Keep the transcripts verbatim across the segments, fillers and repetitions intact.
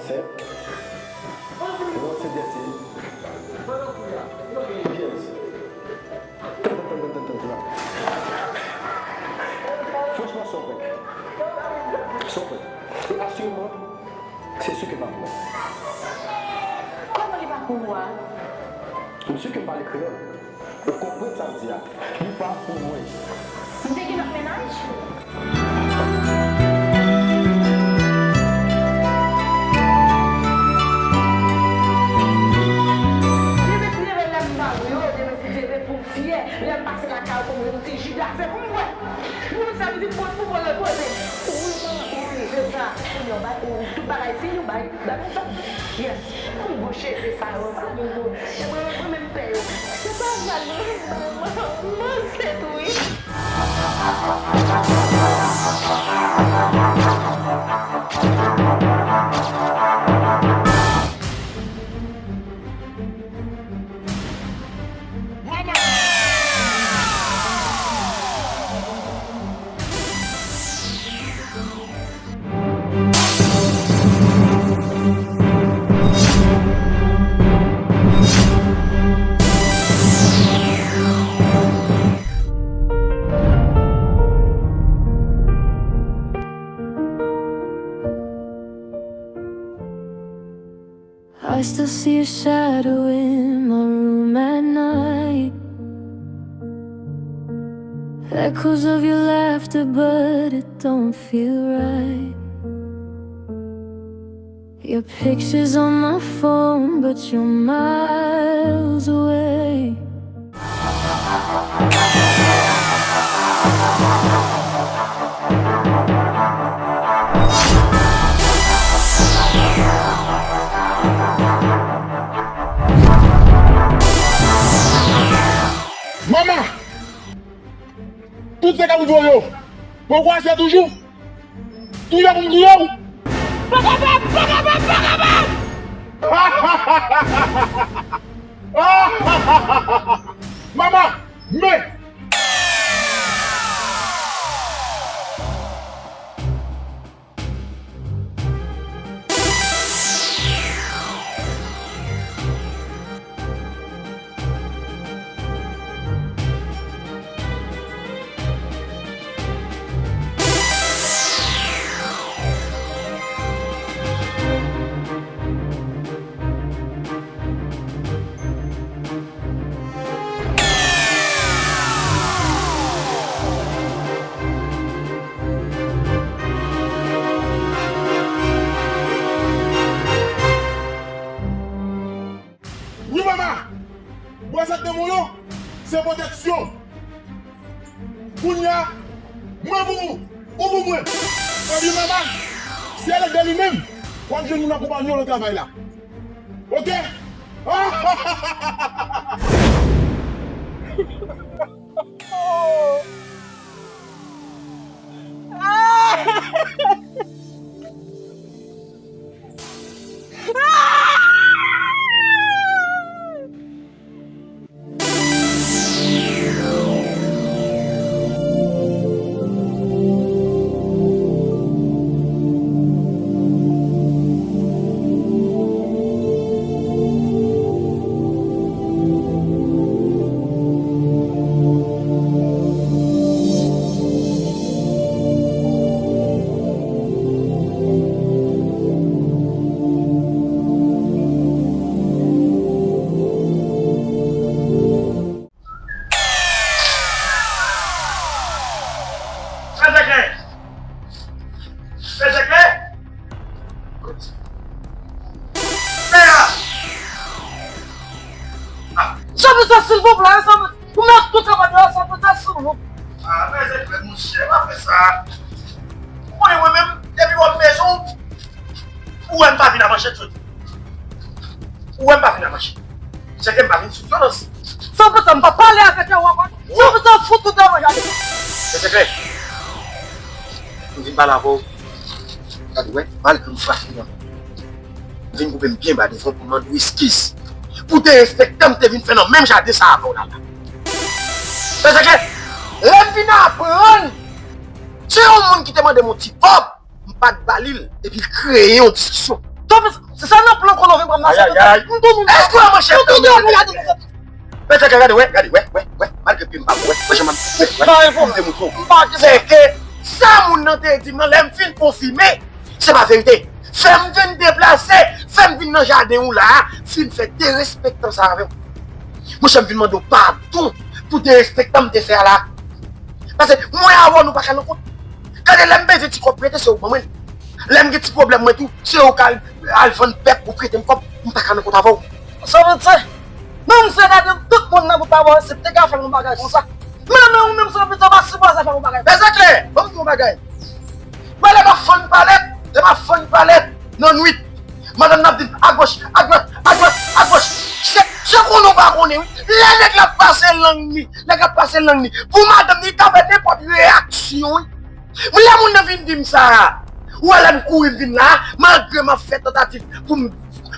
Senp. Lanse dètye. Pyès. Tan, tan, tan, tan, tan, tan, tan. Franchman, sa w kwè? Sa w kwè? E asireman, se si ke pa pou mwen. Kòman li pa pou ou a? M si ke m pale kreyòl. Ou konprann sa m di a? Li pa pou mwen. M te gen lòt mennaj? Demen si Dye vle, lè m ba w yo, demen si Dye vle pou m fyè, lè m pase lakay ou pou m rete Jida, se pou m wè. Pou m sa m di pòt pou mwen repoze. Wi, wi, se sa. Kounye a, ou bay, ou, tout bagay fini, ou bay, bay m sa. Yes. Pou m gwo cheve sa yo, sa pou m gwo. E mwen, mwen menm pè yo. Se pa mal, non, mwen, mwen, mwen ansent, wi. I still see your shadow in my room at night. Echoes of your laughter, but it don't feel right. Your picture's on my phone, but you're miles away. Manman! Tout sa k ap rive w yo, poko ase toujou? Touye pou m touye w? Pa kapab, pa kapab, pa kapab! Manman, men! Wi, mama! Bwè sèt de mouyon, se pwoteksyon. Kounye a, mwen pou ou, ou pou mwen. Epi mama, si ale de li menm, w ap jwenn yon akonpanyan nan travay la. Oke? Fè zèklè! Fè zèklè! Fè a! Ah! Sanble sa, silvouplè, sanble. Ou met tout sa pa deyò, sanble sa, silvouplè. Ah, fè zèklè, monchè, pa fè sa. Ou konnen mwen menm, depi bò mezon, ou wè m pa vin a manchèt jodi. Ou wè m pa vin a manchèt. Se ke m pa vin sou vyolans. Sanble sa, m pa pale avèk yo ankò. Sanble sa, fout tout nan mwen, gade. Se klè. M vin pale avè w. Gade, wè, malgre m frape nan. M vin koupe m byen ba devan pou m mande w eskiz. Pou derespektan m te vin fè nan menm jaden sa avè w la la. Paske, lè m vin aprann, se yon moun ki te mande m yon ti kòb, m pa t ba li l, epi l kreye yon diskisyon. Tanpri, Se sa nan plan konnen w vin pran m nan, se tout. M tou moun. Èske w wè manchèt nan men? Petèt gade, wè, gade, wè, wè, wè, malgre pye m pa bon, wè, wè, jan m ap, wè, wè, m te montre w. Se ke sa moun nan te di m nan, lè m fin konfime, se pa verite. Fè m vin deplase, fè m vin nan jaden ou la a, fin fè derespektan sa avè w. Monchè, m vin mande w padon pou derespektan m te fè a la. Paske mwen avè w nou pa ka nan kont. Gade, lè m bezwen ti kòb prete, se ou k ban mwen l. Lè m gen ti pwoblèm mwen tou, se ou k al, al vann pèp pou prete m kòb, m pa ka nan kont avè w. Sanvit se, menm se gade tout moun nan bout pa bò isit te ka fè m yon bagay konsa. Men, men ou menm Sanvit se, ou pa sipoze fè m yon bagay. Pè Zeklè, ban m di w yon bagay. Mwen lè m ap fann palèt, lè m ap fann palèt nan nwit, madanm nan ap di m agoch, adwat, adwat, agoch. Se, se konnen w pa konnen wi. Lè nèg la ap pase lang li, nèg la ap pase lang li pou madanm li, li ka fè nenpòt reyaksyon wi. Mwen lè moun nan vin di m sa, ou wè lè m kouri m vin la, malgre m ap fè tantativ pou m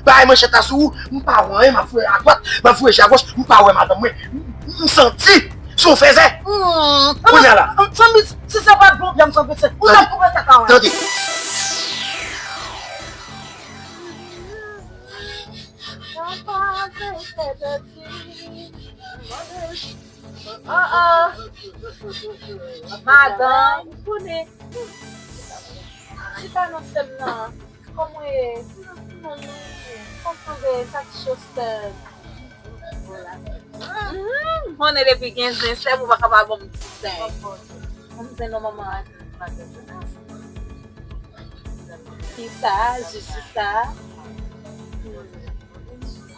bay manchèt la sou ou, m pa wè anyen, m ap voye adwat, m ap voye agoch, m pa wè madanm mwen. M, m santi se yon fèzè. Kounye a la. Sanvit, si se pa t bon vyann Sanvit se, ou t ap koupe tèt la wè. Tande. Ah, ah. Madanm, ou konnen. Chita nan sèm nan. Kòman w ye? Kòman w ye? Sa k cho sèm? Hmm, konnen depi gen zen sèm, ou pa ka pa ban m ti zen. Ban m zen non manman. Kisa, jis kisa.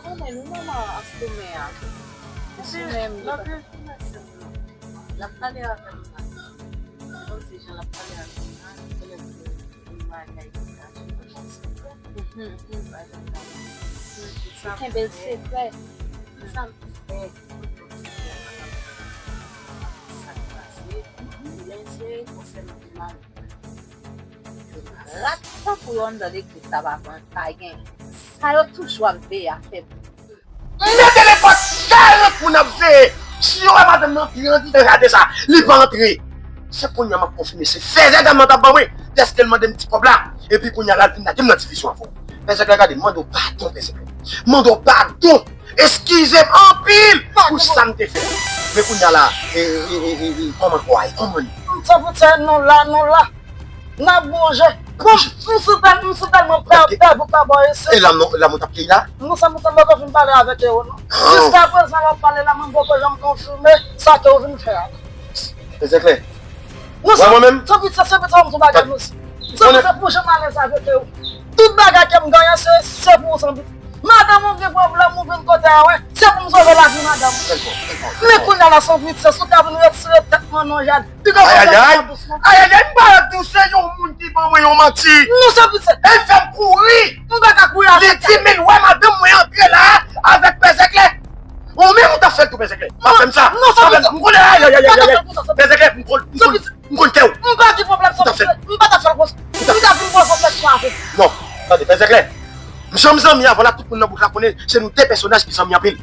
Konnen nou manman an sou men an. Sou men m. L ap pale avè m la. Bon, se jan l ap pale avè m la, se lè m di yon bagay ki ka fè m konsa. Mhm, mhm. Ou kenbe l sekrè. Sa m fè, sa k pase, lè se konsènan mal. Rat tankou yo anndan legliz sa pa pran, pa gen. Sa yo toujou ap veye afè m. M mete nenpòt karant moun ap veye. Si yo wè madanm nan antre andidan jaden sa, li pa antre. Se kounye a m ap konfime se fèzè dam nan t ap ban mwen, dèske l mande m ti kòb la. Epi kounye a la l vin lage m nan divizyon avè w. Pè Zeklè, gade, m mande w padon, Pè Zeklè. M mande w padon. Eskize m anpil pou sa m te fè. Men kounye a la, e, e, e, e, e, kòman kwa e, kòman li? M santi se nou la, nou la. N ap bonje. Bon, m sou tèl-, m sou tèlman pè, pè pou pè bò isit. E la, non, la mwen t ap keyi la? Non, sa, m, sa, m poko fin pale avèk yo, non. Jiskaprezan, w ap pale la, mwen poko janm konfime sa ke w vin fè a. Pè Zeklè. Non, wè mwen menm? Sanvit se, se, se, se yon bagay, mesye. Sanvit se pou jan m alèz avèk yo. Tout bagay ke m genyen, se, se pou ou, Sanvit. Madanm ou gen pwoblèm, ou vin kote a, wè. Se pou m sove lavi madanm ou. Men kounye a la, Sanvit se, si w ta vin retire tèt mwen nan jaden. Ayayay! Ayayay, m pa wè tou se yon moun ki ban mwen yon manti. Non, Sanvit se. E l fè m kouri. M pa ka kouri avèk li. Li di m l wè madanm mwen antre la avèk Pè Zeklè. Ou menm ou t ap fè l tou, Pè Zeklè. Pa fè m sa. Non, Sanvit se. M konnen, ayayay. Pè Zeklè, m konnen, m konnen, m konnen kè w. M pa gen pwoblèm, Sanvit se. M pa t ap fè l konsa. M ta vin poze yon kèsyon avè w. Non, tande, Pè Zeklè. M janm zanmi avè w la, tout moun nan bouk la konnen se nou de pèsonaj ki zanmi anpil.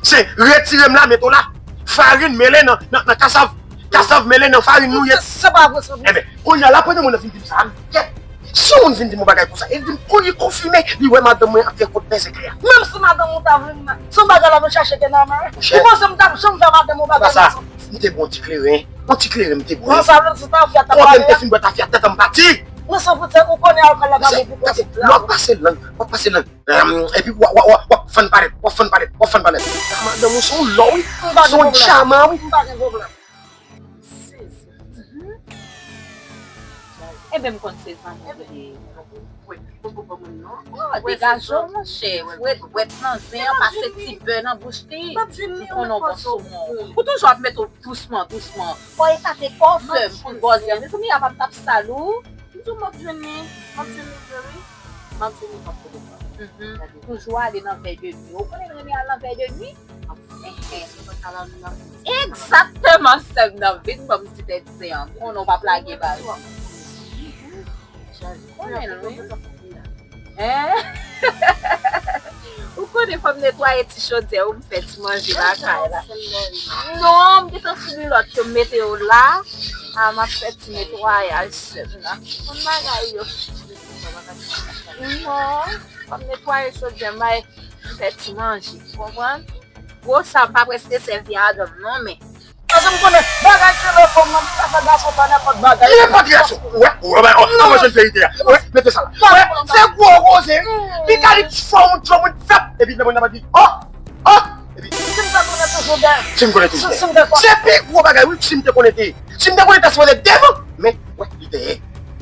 Se retire m la, mete w la. Farin mele nan, nan, nan kasav. Kasav mele nan farin nou ye. Se, se pa vre sa. Enben, kounye a la, premye moun nan vin di m sa, m kèt. Si yon moun vin di m yon bagay konsa, e l di m, kounye konfime, li wè madanm mwen antre kot Pè Zeklè a. Menm si madanm ou ta vin la, se yon bagay l ap chache ke nan men. Ou panse m t ap janm fè madanm ou bagay konsa? M te bon ti kleren. Yon ti kleren m te bwè. Bon, sa vle di tafya t ap pale a. Kote m te fin bwè tafya, tèt an m pati. Mwen santi ou konnen alkòl la pa bon pou kò. Lè w ap pase lang, w ap pase lang. Epi w ap, w ap, w ap, w ap fann palèt, w ap fann palèt, w ap fann palèt. Madanm ou se yon lò wi. Se yon dyaman wi. M pa gen pwoblèm. Enben, m konn se zanmi li ye. Oh, degaje w, monchè. Fwèt, fwèt nan zen an, pase ti bè nan bouch li. M konnen w bon sou mwen. Ou toujou ap mete w dousman, dousman. Fò w ekate kò w, sè m, pou l bòzè. Mezanmi, apa m t ap sal ou. M di w m ap jwenn li, m ap jwenn li vre wi. M ap jwenn li, m ap jwenn li. Toujou ale nan vèy de nwi. Ou konnen m renmen al nan vèy de nwi? Egzakteman, sè m nan. Vin ban m ti tèt zen an. Konnen w p ap lage bal. Konnen l wi. Hein? Ou konnen fò m netwaye ti chodyè ou m fè ti manje lakay la. Non, m gentan fini lòt yo m mete yo la. A, m ap fè ti netwayaj sè m nan. Konn bagay yo. Non, fò m netwaye chodyè m, bay m fè ti manje, ou konprann? Gwo sa m pa prèske sèvi adan m non, men. Paske m konnen bagay ki nan fòm nan, m ka fè gason pa nenpòt bagay. Ki nenpòt gason? Ou wè, ou wè, ou wè, ou wè, jèn verite a. Ou wè, mete sa la. Ou wè, se gwo koze, wi. Li ka li fò yon djòb, yon fèt. Epi lè moun nan pa di, oh, oh. Epi, si m te konnen toujou dèyè. Si m konnen toujou dèyè. Si, si m te konnen. Se pi gwo bagay, wi, si m te konnen te. Si m te konnen te sipoze devan. Men, wè, li dèyè.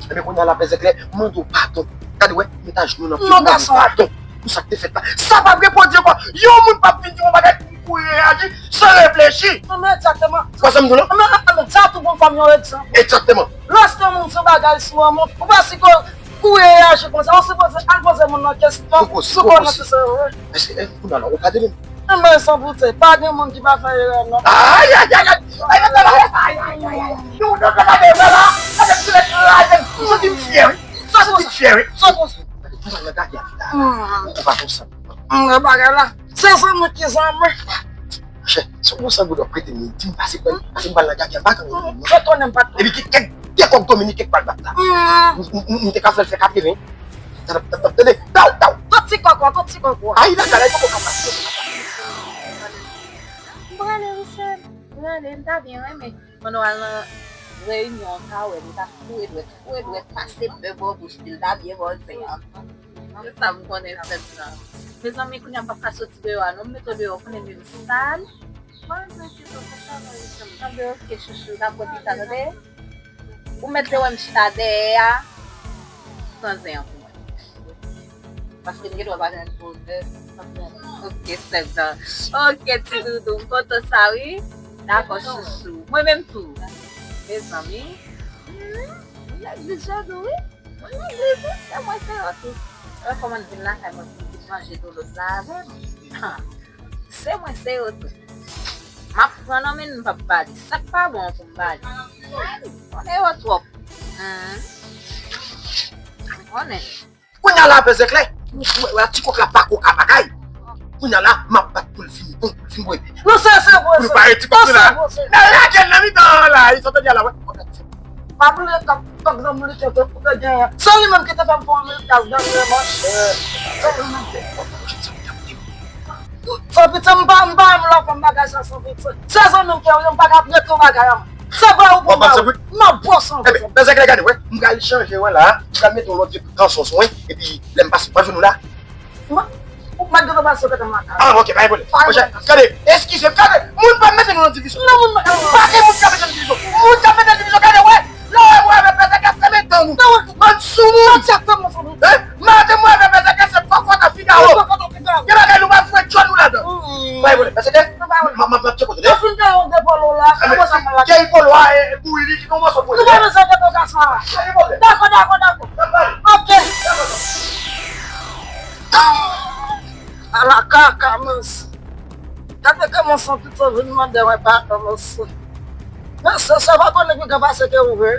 Ebyen, kounye a la, pè Zèklè, m mande w padon. Gade, wè, met ajnou nan pye m, m mande w padon pou sa k te fèt la. Sa p ap repwodui ankò. Yon moun p ap vin di yon bagay pou m kouri reyaji san reflechi. Anben, egzakteman. Ou wè sa m di w la? Anben, anben, sa tou bon kòm yon egzanp. Egzakteman. Lòske yon moun sou bagay sou yon moun, ou pa sipoze kouri reyaji konsa, ou sipoze al poze moun nan kesyon sou konnen si se vre. Èske, èske kounye a la, ou padone m? Anben, san pitié, pa gen moun ki pa fè erè, non. Ay, ay, ay, ay! Ay, ay, ay, ay, ay, ay, ay! Nou, nou, nou, gade, gade, gade, gade, gade, m santi m fyè, wi. M santi m fyè, wi. Sa konsa. Gade, ou pa nan gade a la. Ou pa konsa. Bagay la. Se zanmi ki zanmi. Monchè, se yon san goud w ap prete m, di m pase pran, pase m pral nan gade a, m pa gen moun. Se konnen m pa t. Epi ki kèk de kòk Dominik k pral bat la. M, m, m, m te ka fè l fè katreven. Tande, tande, tande. Daw, daw. Tout ti kòk, tout ti kòk. Ay, la, la, la, poko ka pase. M prale, wi, sè m. M prale, m ta byen renmen. Pandan w al nan reyinyon an, w ta wè, m ta foure dwèt, foure dwèt, pase bè bò bouch li, l ta byen bò zen an. Se sa m konnen fèt la. Mezanmi, kounye a m p ap ka soti deyò a, non, m mete w deyò, w konnen menm sal. Mwen, mwen, se konsa, mwen, se konsa. Anben, oke, chouchou, n ap wè pita, tande? Ou mèt te wè m chita dèyè a, pran zen an pou mwen. Paske m gen dwa pa jwenn bonè. Ok, sèzan. Ok, ti doudou, m kontan sa, wi. Dakò, chouchou. Mwen menm tou. Mezanmi. Hmm, legliz yo dou, wi. Legliz, wi, se mwen, se yo tou. Wè kòman l vin lakay mwen pou l vin manje dolo la avè m. Ha. Se mwen, se yo tou. M ap pran nan men l, m p ap ba li. Sa k pa bon an pou m ba li. Konnen yo twòp. Hmm. Konnen. Kounye a la, pè Zèklè, ou wè, wè, ti kòk la pako ka bagay. Kounye a la, m ap bat pou l vin bon, pou l vin bwè. Non, se, se vre, pou l pare ti kòk la. Nan lage l nan mitan an la, e sa w tande a la, wè. Pa bliye kòk, kòk zanmi li te, te, te genyen. Se li menm ki te fè m fè yon mil kas dènye manch. Se li menm ki te fè m fè yon mil kas. San pitié, m pa, m pa renmen lè w fè m bagay sa, san pitié. Se zanmi m ke w ye, m pa ka prete w bagay an. Se vre ou pou m ba ou. M ap bwè san pitié. Ebyen, pè Zèklè, gade, wè, m pral chanje, wè, la. M pral mete yon lòt kanson sou mwen, epi lè m pase, m ap jwenn ou la. Mwen, ou mèt gentan pase pete m lakay. Ah, ok, pa gen pwoblèm. Monchè, gade, eskize m, gade, moun pa mete nou nan divizyon. Non, moun pa. Pa gen moun k ap mete nou divizyon. Moun k ap mete nou divizyon, gade, wè. Lè w wè mwen avè pè Zèklè, fèmen dan nou. Bann soumoun. Egzakteman, soumoun. Hein? Maten mwen avè pè Zèklè, se fò fò ta figaro. Fò fò ta figaro. Gen bagay nou pa foure djòl nou ladan. Pa gen pwoblèm, pè Zèklè. M ap, m ap, m ap tcheke w, tande? Yo fin fè yon de polo la. Kòman sa mal la? Kèy polo a, e, bouri li, ki gon mòso pou li. Nou pa bezwen de gason la. Pa gen pwoblèm. Dakò, dakò, dakò. Ok. Ala kaka, mesye. Gade kòman san pitié vin mande mwen padon, mesye. Mesye, sa pa konnen ki ka pase ke ou vre.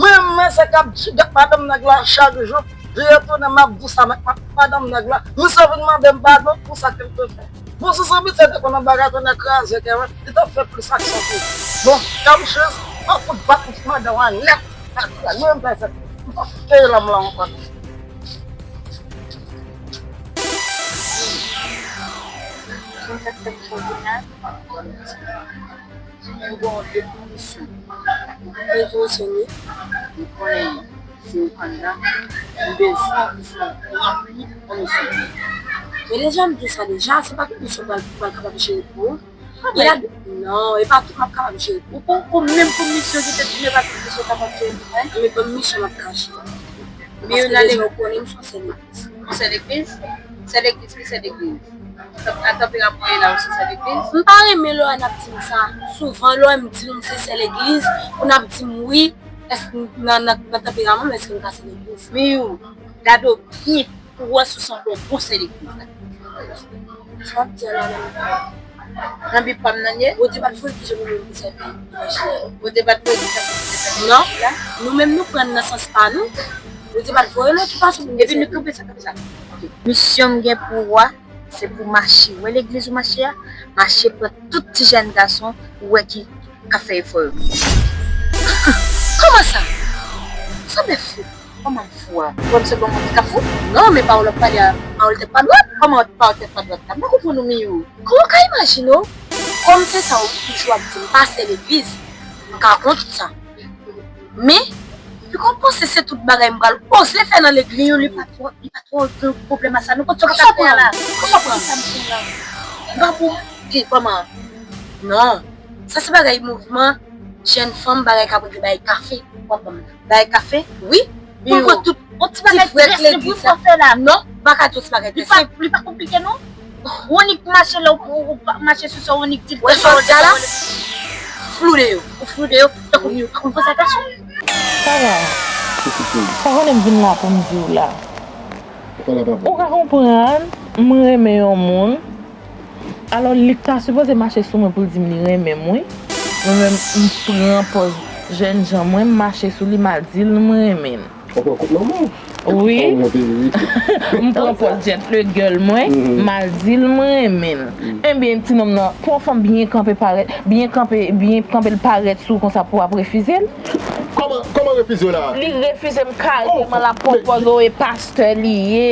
Mwen, mwen se k ap jigèt madanm nèg la chak jou. Li retounen, m ap di sa, mèt madanm nèg la. Misye vin mande m padon pou sa ke l te fè. Bon, si san pitié te konnen bagay tonnè kraze kè mwen, li t ap fè plis aksyon tou. Bon, kòm chans, mwen fout bat madanm an nèt. Mwen menm pèsòn, m p ap kite lòm lan ankò. Mwen gen yon de konmisyon. De konmisyon, wi. Mwen konnen se ou kandida. Mwen bezwen misyon pou ranpli konmisyon. Men deja m di w sa deja, se pa tout misyon pral, pral kapab jere pou ou. Gad, non, e pa tout m ap kapab jere pou ou. Ou poko menm konmisyon ki te di e pa tout misyon w kapab jere pou mwen. Men ban m misyon m ap ka jere. Paske deja ou konnen m se yon sè legliz. Ou sè legliz? Sè legliz, ki sè legliz? Tanp, a tanperaman w ye la, ou se sè legliz? M pa renmen lè w ap di m sa. Souvan, lè w m di nou m se sè legliz, pou n ap di m wi, èske nan, nan, nan tanperaman m, èske m ka sè legliz? Miyou, gade w byen pou w wè si w sanble yon bon sè legliz la. Sa w ap di a la nan Bib pa m nan ye? Bondye pa t voye ki jan nou menm pou sèvi levanjil. Bondye pa t voye ki jan pou sèvi levanjil la? Non. Nou menm nou pran nan sans pa nou. Bondye pa t voye nou ki fason pou nou sèvi. Epi nou kanpe sa, kanpe sa. Ok. Misyon m gen pou ou a, se pou mache. Wè legliz ou mache a, mache pran tout ti jèn gason ou wè ki ka fè efò yo. Kòman sa? Sanble fou. Kòman m fou a? Ou wè m se bon moun ki ka fou? Non, men pawòl w ap pale a, pawòl tèt pa dwat. Kòman pawòl tèt pa dwat la? M pa konprann ou, Miyou. Kòman w ka imajine w? Kòm se sa w toujou ap di m, pastè legliz, m ka kont sa. Men, piga w panse se tout bagay m pral oze fè nan legliz. Miyou, li pa twò, li pa twò gen pwoblèm a sa. Nou konn sa w ka fè a la. Kòman pran? Sa m fè la. M pa pou ki kòman? Non. Sa se bagay mouvman jèn fanm, bagay k ap rele bay kafe. W ap ban m la. Bay kafe? Wi. Pou l pran tout ti frèt legliz sa. Non, m pa ka di yon ti bagay trè senp. Li pa konplike non. Ou annik mache la, ou, ou, ou pa mache sou sa, ou annik di l. Wè sa w di a la? Flou de yo. Ou flou de yo. Tankou Miyou pa konn poze kesyon. Papa, pa konnen m vin la pou m di w la. Ou ka konprann, m renmen yon moun. Alò, li ta sipoze mache sou mwen pou l di m li renmen m, wi. Mwen menm, m pran pòz jènjan mwen, m mache sou li, m al di l m renmen l. Ou pran kout manman w? Wi. M pran pòz jet le girl mwen, m al di l m renmen l. Ebyen, ti nonm nan, pou yon fanm byen kanpe parèt, byen kanpe, byen kanpe l parèt sou w konsa pou w ap refize l. Kòman, kòman refize w la? Li refize m kareman, l ap pran pòz, o, e pastè li ye.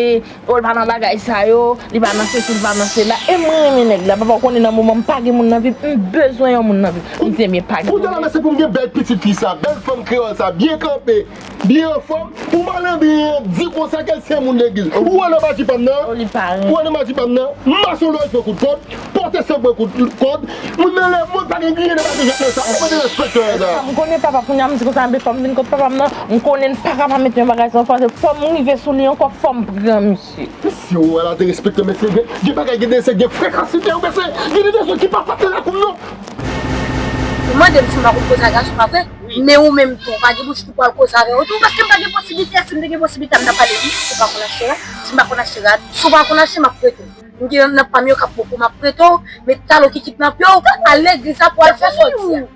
O, li pa nan bagay sa yo, li pa nan sesi, li pa nan sela. E mwen renmen nèg la, papa, ou konnen nan moman m pa gen moun nan vi m, m bezwen yon moun nan vi m. M di, ebyen, pa gen. Kounye a la, men se pou m gen bèl pitit fi sa, bèl fanm kreyòl sa, byen kanpe, byen anfòm, pou malandren an di konsa ke l se moun legliz. Ou wè nan maji pa m nan? O, li pa renmen. Ou wè nan maji pa m nan? Mason lòj pran kout kòd, pwotestan pran kout kòd, moun nan lemonn pa gen griyen nan maji jèt nan sa. Ou mande respekte sa. M konnen papa, kounye a m di konsa, men fò m vin kot papa m nan, m konnen n pa ka pa mete yon bagay sa, fò m rive sou li ankò, fò m pran misye. Mesye, ou wè la derespektan, mesye, gen, gen bagay, gen de se gen frekansite, ou mesye, gen de zòt ki pa fasil lakou m non. Ou mande m si m pa konn koze ak gason, pa vre? Wi. Men ou menm tou, ou pa gen bouch ki pral koze avè w tou, paske m pa gen posiblite a, si m te gen posiblite a, m t ap pale wi, si w pa konn achte rad, si m pa konn achte rad, si w pa konn achte, m ap prete w. M gen nan pa m yo k ap bon pou m ap prete w, men talon ki kidnape w, al legliz la pou al fè sa w di a.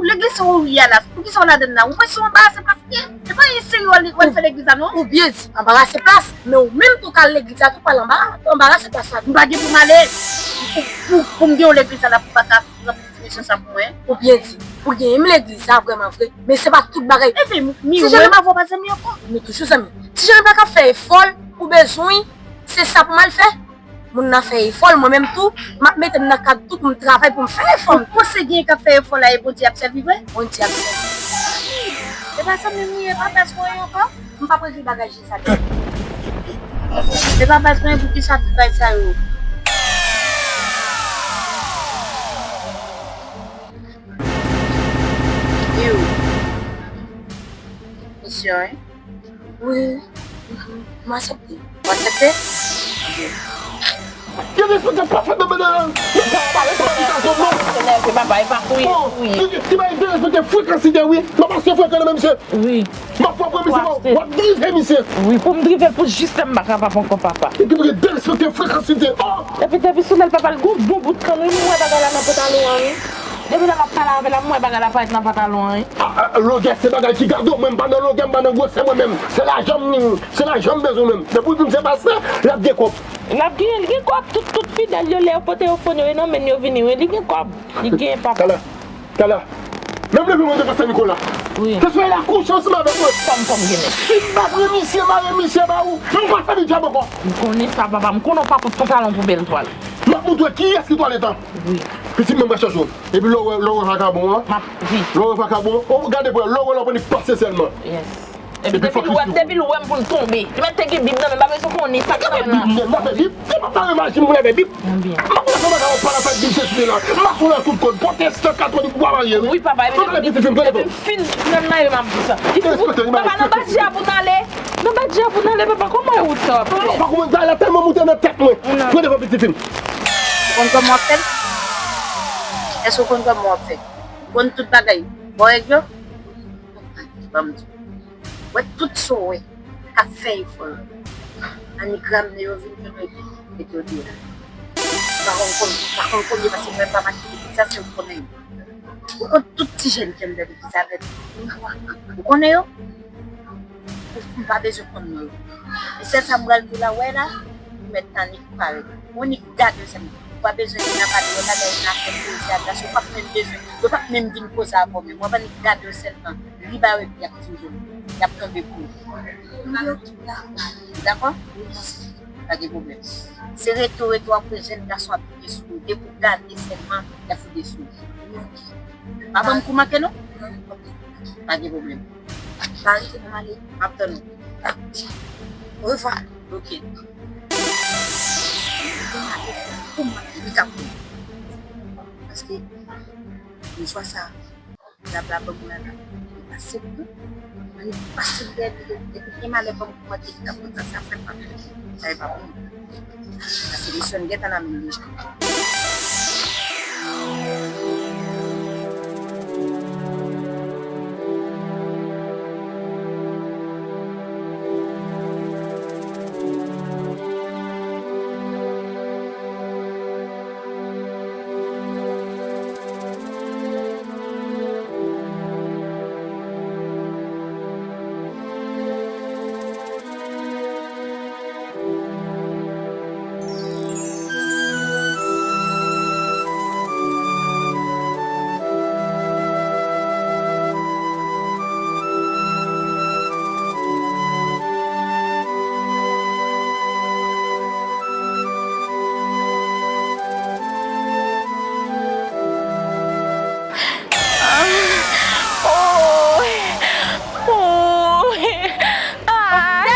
Legliz sa w ye a la, poukisa w ladann la? Ou kwè se yon anbarase plas li ye? Se pa yon serye w al fè legliz la non. Ou byen di, anbarase plas, men ou menm tou k al legliz la tou pa anba, anbarase plas la. M pa gen pou m ale pou, pou, pou m gen yon legliz la la pou pa ka ranpli ti misyon sa pou mwen. Ou byen di, pou genyen m legliz la vrèman vre, men se pa tout bagay. Epi, m, m, ti jan m avè w pa zanmi ankò. Nou toujou zanmi. Ti jan m pa ka fè efò l, ou bezwen, se sa pou m al fè. Moun nan fè efò l, mwen menm tou, m ap mete m nan kad tou pou m travay, pou m fè efò m. Ou panse gen k ap fè efò la e Bondye ap sèvi vre? Bondye ap sèvi. E pa sa menm li ye, pa bèz mwen ankò. M p ap regle bagay Jezabèl. E pa bèz mwen, poukisa tout bagay sa yo? Yo. Misyon, wi. Wi. M aksepte. Ou aksepte? Ok. Gen respè pa fèt nan medam. Nan pa pale pou abitasyon non. Papa, e pa kouye, wi. Ki bay derespekte frekansite, wi. M ap achte frekan nan men misye. Wi. M ap fè misye, w ap drive misye. Wi, pou m drive l pou jis lè m pa kapab ankò, papa. Epi pou gen derespekte frekansite. Oh! Epi depi sou lè l papa l gon bon bout kann, wi, m wè bagay la nan pantalon an, wi. Depi lè m ap pale avè l la, m wè bagay la parèt nan pantalon an, wi. Ah, ah, longè se bagay ki gade w, mwen m pa nan longè, m pa nan gwosè mwen menm. Se lajan m, se lajan m bezwen menm. Depi w di m se pastè, l ap gen kòb. L ap gen, li gen kòb, tout, tout fidèl yo, lè yo pote ofrann yo, e nan men l yo vini, wi, li gen kòb, li gen papa. Tala, tala. Menm leve mwen de pastè Nikola. Wi. Ke swa l akouche ansanm avèk mwen. Fò m, fò m gen nèg. Si m pa pran misye, mare misye ba ou, m pa sèvi dyab ankò. M konnen sa, papa, m konnen w pa pot pantalon pou bèl twal. M ap montre w kiyès ki twalèt an. Wi. Pitit mwen, m pral chache w. Epi lè w wè, lè w wè vakabon an. M ap, wi. Lè w wè vakabon an, o, gade pou wè, lè w wè l ap annik pase sèlman. Yes. Epi depi l wè m, depi l wè m pou l tonbe. Li mèt te gen Bib nan men, m pa bezwen konnen sa ki nan men l la. Bib nan, m ap fè Bib. Se pa pare maji m pou lave Bib. M ap fè bagay, w pa la fè Bib se sou la. M ap fè tout kòd, pwotestan, katolik, bwa marye, wi. Wi, papa, epi m fin nan nan yo, m ap di sa. Papa, nan badji a pou n ale. Nan badji a pou n ale, papa, kòman e wout sa w ap fè? Papa, kòman bagay la tèlman moute nan tèt mwen. Pran devan pitit fi m. Ou konn kòman w ap fè l? Èske w konn kòman w ap fè l? Ou konn tout bagay. Bon règ yo? Ban m di w. Wè tout sa w wè k ap fè efò yo. Annik ramne yo vin jwenn yo epi mete yo deyò. M pa konn konbyen, m pa konn konbyen paske mwen pa mache depi sa se ou konnen yo. Ou konn tout ti jèn ke m tande ki sa fèt. Ou konnen yo? M pa bezwen konn non yo. E sèl sa m pral di w la, wè la, ou mèt annik pare. Ou annik gade yo sèlman. pa bezwen vin nan pale yo, bagay nan afè koze a, gason, yo p ap menm bezwen, yo p ap menm vin koze avè w menm. W ap annik gade yo sèlman, li ba yo epi y ap touye w, y ap tonbe kou. Ou dakò? Pa gen pwoblèm. Se rete w, rete w ap wè jèn gason ap vide sou ou, depi w gade sèlman, y ap vide sou ou. Pa ban m kou manke non. Pa gen pwoblèm. Pa rete nan male. M ap tann ou. Orevwa. Ok. Paske yon swa sa, dyab la ban m la la. Li pase m tou. Li pase m dèyè li. Depi gen malè ban m kou manke li t ap konn sa, sa fè m pa fè. Sa e pa pou mwen. Paske misyon gentan nan men li.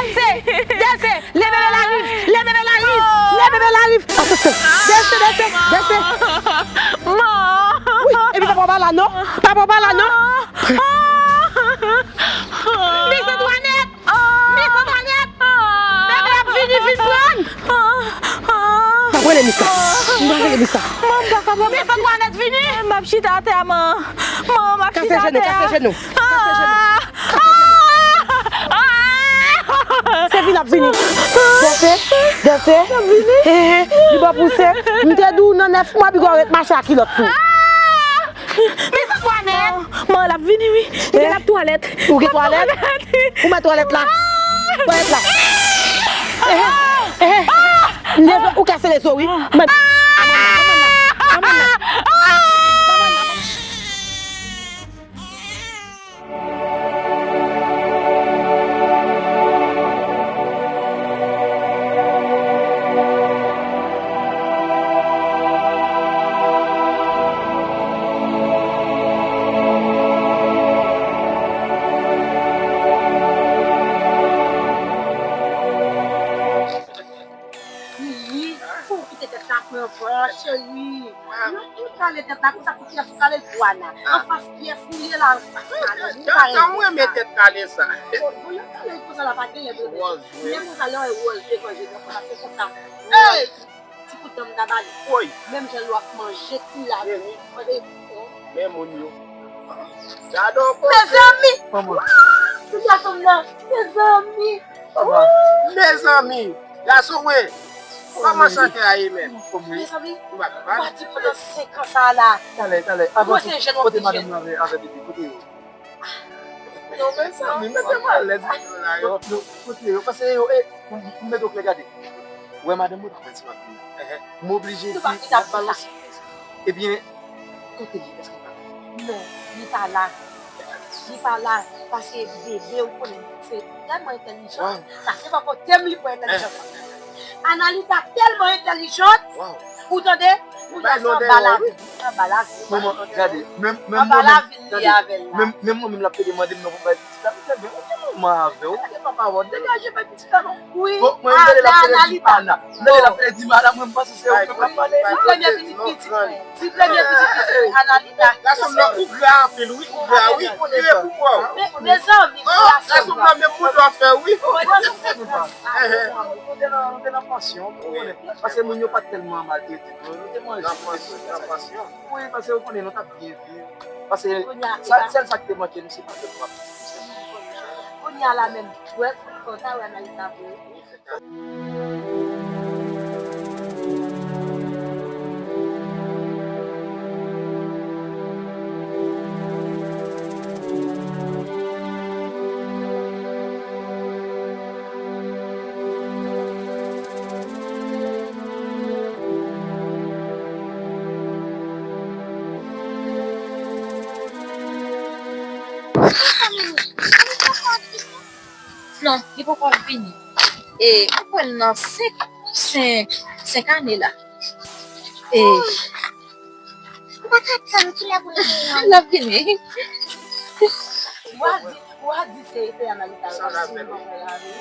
Dèse! Dèse! Leve bebe la rive! Leve bebe la rive! Leve bebe la rive! Atansyon! Dèse, dèse, dèse! Wi, epi pa pran bala non! Pa pran bala non! Miss Antoinette! Miss Antoinette! Bebe ap vini, vin pran! M ap rele Miss la. M ap rele Miss la. Miss Antoinette vini! M ap chita atè a, man. Man, m ap chita atè a. Kase jenou, kase jenou. Kase jenou. Se vin ap vini. Dèse, dèse. Li ba pouse. M te di w nan nèf mwa, bigò ret mache ak kilòt sou. Miss Antoinette! Man, l ap vini wi. Li gen ap twalèt. Ou gen twalèt? Ou mèt twalèt la. Twalèt la. Ehe, ehe. Lezo, ou kase lezo wi. Mèt. Wi, pou kite tèt la pran van, cheri. Ou kale tèt la konsa pou pyès ou kale l pou Ana. Anfas pyès nou ye la, anfas Ana. Jan, jan m renmen tèt kale sa. Bon, bon, lè kale l konsa la pa genlè vre. Men konsa lè w wè wòz devan je nou konsa, se konsa. Ti kout dan m ta ba li. Menm jan l ap manje ti la. Men moun yo. Gade yon koze. Mezanmi! Ti gason m nan. Mezanmi! Mezanmi! Gason mwen! Kòman sante a ye menm? Mezanmi, pati pandan senk an sa la. Talè, talè, avan tou, kote madanm nan avè, avè bebe, kote yo? Non, mezanmi, mete m alèz, mete yo la, yo. Kote yo? Pase yo, e, m mete w klè gade. Wè madanm mwen pa konn si m ap vini. M oblije di, m ap ba l yon sipriz. Ebyen, kote li? Èske li pa la? Non, li pa la. Li pa la, paske bebe, ou konnen, se tèlman entèlijan. Sa se pa kote m li pran entèlijans sa. Analita tèlman entèlijant. Ou tande? Ou ta anba lavi, anba lavi. Manman, gade, menm, menm mwen menm, gade, menm, menm mwen menm l ap pede mande m non pou m bay pitit la, m di, "Ebyen, ou gen manman avè w, ou gen papa avè w, degaje bay pitit la non." Wi, bon, mwen, m tande l ap pede di Ana. M tande l ap pede di Ana, mwen, m panse se ou menm k ap pale. Ti premye pitit pitit mwen. Ti premye pitit pitit mwen, Analita. Gason m nan, ou gra anpil, wi, ou gra, wi. Ou gra pou mwen. Mezanmi, gason m nan, menm bouda w fè, wi. Nou te nan, nou te nan pansyon, ou konnen. Paske moun yo pa t tèlman maltrete nou, nou te manje, nou te bwè. Wi, paske ou konnen, nou t ap byen viv. Paske sèl sa ki te manke nou, se pa tèt nou ap. Kounye a la menm, wè, konsa, wè, Analita vre. Non, li poko vini. E, mwen kwè l nan senk, senk, senk ane la. E, ou pa ka tann kilè pou l vini an? L ap vini. Ou a di, ou a di se ete analiza. Sa l ap fè, wi.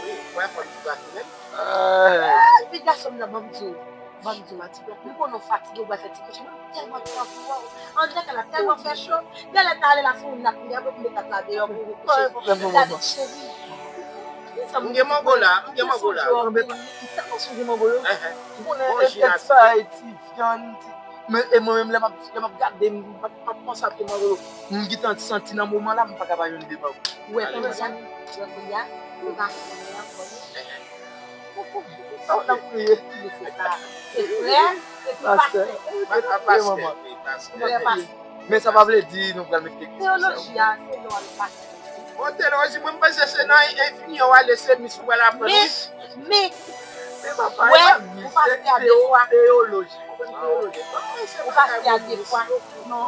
Wi, mwen fò m di bagay menm. Ah, pitit gason m nan, ban m di w. Ban m di w, m konnen w fatige, ou pral fè ti kouche. Mwen tèlman pran pou wè w. Anndan kay la tèlman fè cho. Genlè ta ale la, se yon nat, li ap met nat la deyò pou ou kouche. Daddy cheri. M gen mango la, m gen mango la. Ou tèlman sonje mango yo. Ou konnen èk sa, ti vyann, ti, men, e mwen menm, lè m ap, lè m ap gade, m p ap, p ap panse ap gen mango yo. M gentan santi nan moman la, m pa ka pa jwenn de mango. Ou wè kounye a, ou wè kounye a, se pa kounye a, kounye a. Sa w t ap kriye? Li se sa. Se frè, epi pastè. Pastè, wi, pastè, wi, pastè. Frè pastè. Men sa pa vle di nou pral mete legliz. Teyoloji a, se lè w al pastè. Bon, teyoloji, mwen, m panse se nan enfimyè w ale, se mis ou pral aprann, wi. Men, men, men papa, e pa mis, se teyoloji. Ou konprann teyoloji? Ou pastè a de fwa. Non.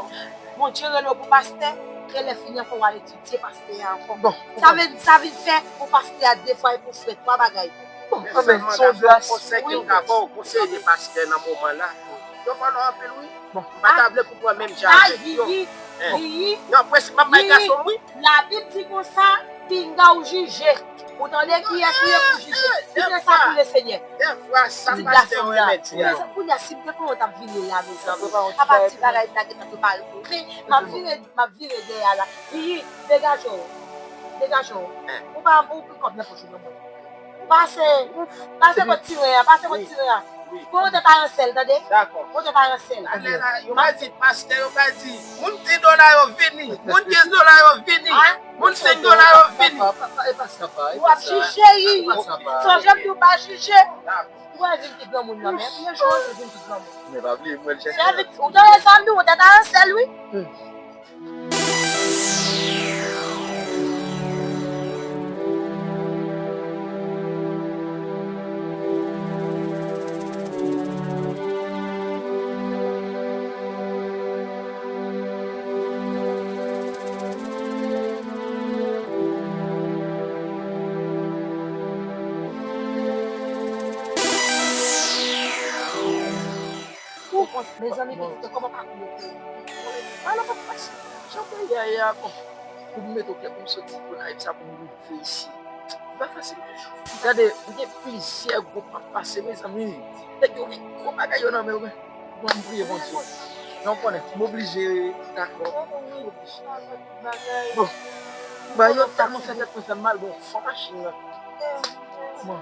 Bondye rele w pou pastè, e lè fini ankò w al etidye pastè a ankò. Bon, sa vle, sa vin fè ou pastè a de fwa e pou frè twa bagay. Bon, men sèlman, gason, konsèy ke m ka ba w, konsèy de pastè nan moman la. Yo vòlè anpil, wi. Bon. M pa ta vle pou pran menm jan avèk yo. Yiyi, Yiyi, non, prensip m ap bay gason m, wi. Labib di konsa, pinga w jije. Ou tande kiyès ou ye pou jije. Kite sa pou Lesenyè. Dèfwa, sa pastè yo renmen di a. Kounye a, si m te konnen w t ap vini la, mezanmi, apa ti bagay la gentan prepare pou ou. Men, m ap vire, m ap vire dèyè a la. Yiyi, degaje w. Degaje w. Ou pa, ou pran kòb nan pòch ou non, mwen. Pase, pase kot tire a, pase kot tire a. Pote pa yon sèl, tande? Dakò. Pote pa yon sèl. Alè la, yo ka di pastè, yo ka di, moun dis dola yo vini, moun kenz dola yo vini, moun senk dola yo vini. Ou ap jije, Yiyi. Sonje m di w pa jije. Ou wè vin pi granmoun nan, men yon jou ou vin pi granmoun. Men pa bliye, mwen, l chèche. Ou tande sa m di w, ou tèt a yon sèl, wi. Ou, mezanmi, pitit, kòman pakou yo te ye? Ala pa fasil. Jan peyi a ye a, bon, pou m mete w klè, pou m soti Gonayiv sa, pou m rive isi, li pa fasil. Gade, m gen plizyè gwoup m ap pase, mezanmi. Nèg yo gen gwo bagay yo nan men yo, men. Bon, m priye Bondye. Jan w konnen, m oblije dakò. Bon, bagay yo tèlman fè tèt mwen fè m mal, bon, fò machin nan. Bon.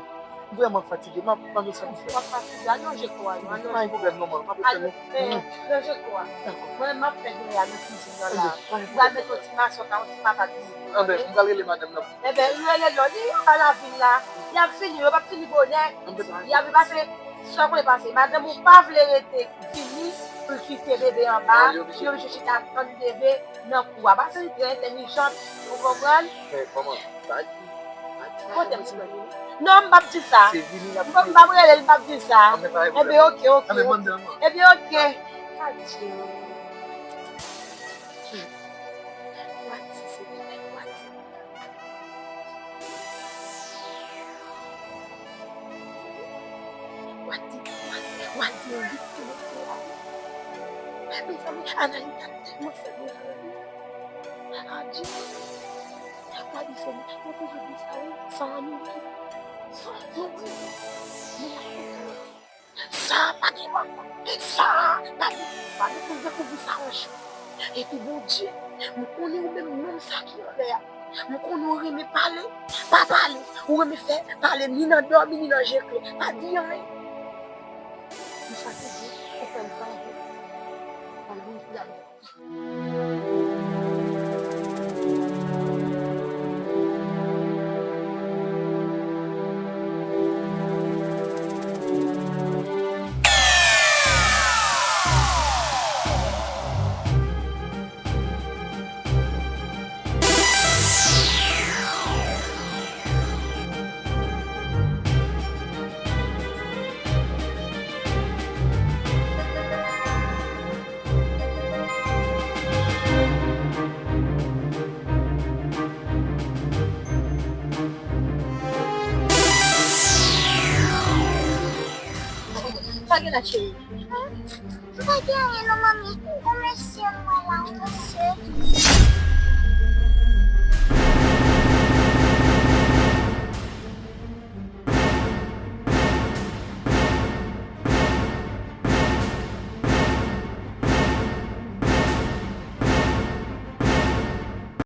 M vrèman fatige, m ap mande sa pou fè. W ap fatige, al lonje kò a non, al lonje kò a. Pa gen pwoblèm non, man, pa pwoblèm non. Al, men, lonje kò a. Dakò. Mwen menm m ap fè dèyè a nan kizin nan la. Anben, pa gen pwoblèm. M pral mete yon ti masòt la, yon ti patat pou ou. Anben, m pral rele madanm nan. Enben, rele non, li anba lavil la. Y ap vini, yo p ap vini bonè. Anben, pa gen pwoblèm. Y ap vini pase, sa w konnen pase. Madanm ou pa vle rete vini pou l kite bebe anba, li oblije chita tann bebe nan kou a. Paske li trè entèlijant, ou konprann? Men kòman? Sa di, sa di. Kote m sou li? Non, m p ap di sa. Se vini l ap vini. M p ap rele l, m p ap di sa. Anben, pa gen pwoblèm. Enben, oke, oke. Anben, mande l, man. Enben, oke. Adye. Wati, se wati. Wati, wati, wati, wati. Mezanmi, Analita tèlman fè mwen rele. Adye. Wati, se mwen. Mwen toujou di sa, wi. San anyen. San anyen. Mwen ap fè sa. Sa pa gen manman. Sa pa gen, pa gen pou dekouvri sa yon jou. Epi Bondye, m konnen ou menm nonm sa ki anlè a. M konnen ou renmen pale, pa pale. Ou renmen fè pale ni nan dòmi, ni nan je klè. Pa di anyen. M fatige, ou fè m tande. Alelouya. Gen la, cheri. M pa gen anyen non, manmi. Bon, mèsi.